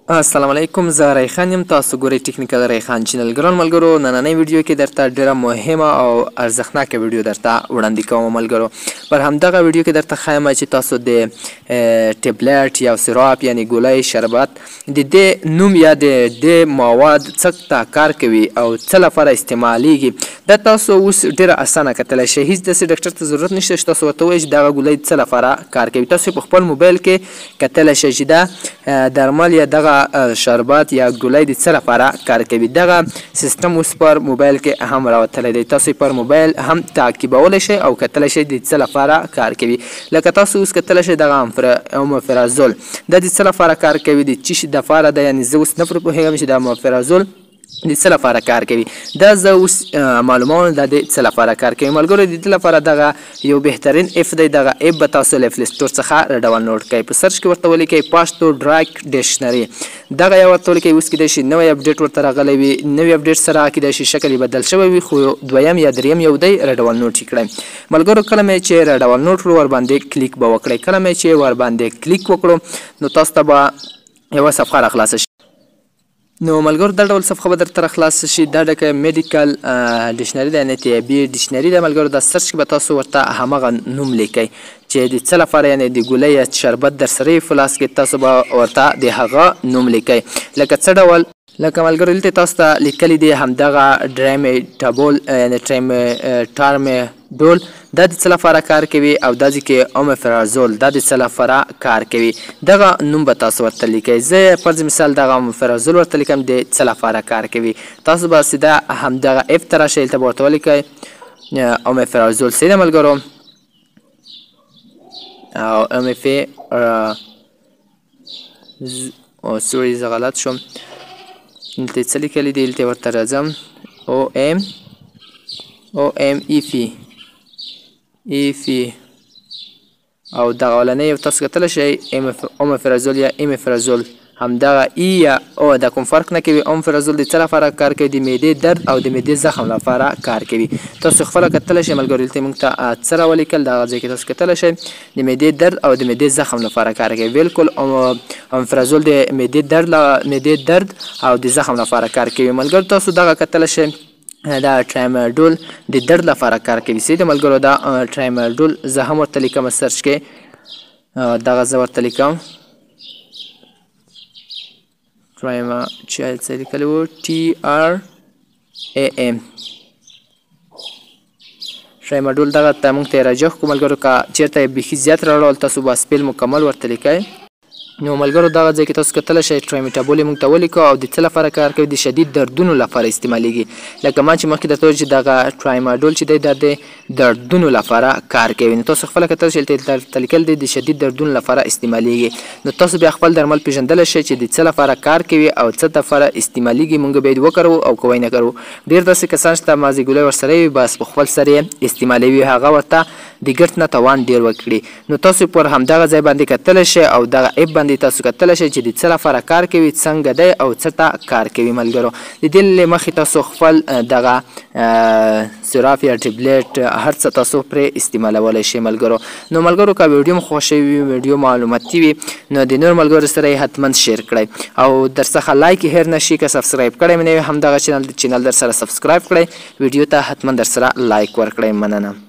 السلام علیکم، زه ریخان یم. تاسو ګورئ ټیکنیکل ریخان چینل. ګران ملګرو، نننۍ ویډیو کې درته ډیره مهمه او ارزښتناکه ویډیو درته وړاندې کوم. ملګرو، پر همدغه ویډیو کې درته ښایم چې تاسو د ټابلیټ یا سیراپ یعنی ګولۍ شربت د دې نوم یا د دې مواد څه ته کار کوي او څه لپاره استعمالیږي، دا تاسو اوس ډیره اسانه کتلی شئ. هیڅ داسې ډاکټر ته ضرورت نشته چې تاسو ورته ووایئ چې دغه ګولۍ څه لپاره کار کوي. تاسو په خپل موبایل کې کتلی شئ چې دا درمل یا دغه شربت یا ګولۍ د څه لپاره کار کوي. دغه سیستم اوس پر موبایل کې هم راوتلی دی. تاسو پر موبایل هم تعقیبولی شئ او کتلی شئ د څه لپاره کار کوي. لکه تاسو اوس کتلی شئ دغه اومفرازول دا د څه لپاره کار کوي، د څه شي دپاره ده. یعنې زه اوس نه پرې پوهېږم چې دا اومفرازول د څه لپاره کار کوي. دا زه اوس معلوموم دا د څه لپاره کار کوي. ملګرو، د دې لپاره دغه یو بهترین app دی. دغه app به تاسو له Play Store څخه ډاونلوډ کړئ. په search کې ورته ولیکئ پښتو drug dictionary، دغه یو ورته ولیکئ. اوس کیدای شي نوی update ورته راغلی وي، نوی update سره کیدای شي شکل یې بدل شوی وي، خو دویم یا دریم یو دی، را ډاونلوډ یې کړئ. ملګرو، کله مې چې را ډاونلوډ کړو ورباندې کلیک به وکړئ. کله مې چې ورباندې کلیک وکړو نو تاسو ته به یوه صفحه راخلاصه شي. نو ملګرو، دا ډول صفحه به درته راخلاصه شي. دا ډکه medical dictionary ده، یعنې طبي dictionary ده. ملګرو، دا search کې به تاسو ورته هماغه نوم لیکئ چې د څه لپاره، یعنې د ګولۍ یا شربت در سره وي په لاس کې، تاسو به ورته د هغه نوم لیکئ. لکه څه ډول، لکه ملګرو دلته تاسو ته لیکلي دي همدغه ډریمیټابول یعنې ټارمیډول دا د څه لپاره کار کوي، او دا ځکه اومفرازول دا د څه لپاره کار کوي. دغه نوم به تاسو ورته لیکئ. زه فرض مثال دغه اومفرازول ورته لیکم د څه لپاره کار کوي. تاسو به سیده همدغه app ته راشئ، دلته به ورته ولیکئ اومفرازول. سیده ملګرو، او اومفی او sorry زه غلط شوم، دلته څه لیکلي دي، دلته ورته راځم. O M O M E P E P او دغه اولنی یو تاسو کتلی شئ اومفرازول یا ایمفرازول، همدغه ای یا او دا کوم فرق نه کوي. اومفرازول د څه لپاره کار کوي؟ د معدې درد او د معدې زخم لپاره کار کوي. تاسو خپله کتلی شئ ملګرو، دلته موږ ته څه راولیکل، دغه ځای کې تاسو کتلی شئ د معدې درد او د معدې زخم لپاره کار کوي. بالکل اومفرازول د معدې درد معدې درد او د زخم لپاره کار کوي. ملګرو، تاسو دغه کتلی شئ دا ټرایماډول د درد لپاره کار کوي. صحیح ده ملګرو، دا ټرایماډول زه هم ورته لیکم search کې، دغه زه ورته لیکم ټرایما چې څه لیکلی وو T R A M ټرایماډول، دغه ته موږ ته یې راجح کړو. ملګرو، که چېرته یې بیخي زیات راوړل تاسو به spell مکمل ورته لیکئ. نو ملګرو، دغه ځای کې تاسو کتلی شئ ټرایمیټابول یې موږ ته ولیکو او د څه لپاره کار کوي؟ د شدید دردونو لپاره استعمالیږي. لکه ما چې مخکې درته وویل چې دغه ټرایماډول چې دی دا د دردونو لپاره کار کوي. نو تاسو خپله کتلی شئ دلته لیکل دی د شدید دردونو لپاره استعمالیږي. نو تاسو بیا خپل درمل پېژندلی شئ چې د څه لپاره کار کوي او څه لپاره استعمالیږي. موږ باید وکاروو او که ویې نه کاروو. ډېر داسې کسان شته مازې ګولۍ ورسره وي، بس په خپل سر یې استعمالوي، هغه ورته د ګټ نه توان ډېر ورکړي. نو تاسو پر همدغه ځای باندې کتلی شئ او دغه app باندې تاسو کتلی شئ چې د څه لپاره کار کوي، څنګه دی او څه ته کار کوي. ملګرو، د دې له مخې تاسو خپل دغه سیراپ یا ټابلیټ هر څه تاسو پرې استعمالولی شئ. ملګرو، نو ملګرو، که ویډیو مو خوښه وي، ویډیو معلوماتي وي، نو د نور ملګرو سره یې حتما share کړئ او در څخه like هېر نه شي. که subscribe کړی مې نه وي هم دغه چینل در سره subscribe کړئ، ویډیو ته حتما در سره like ورکړئ. مننه.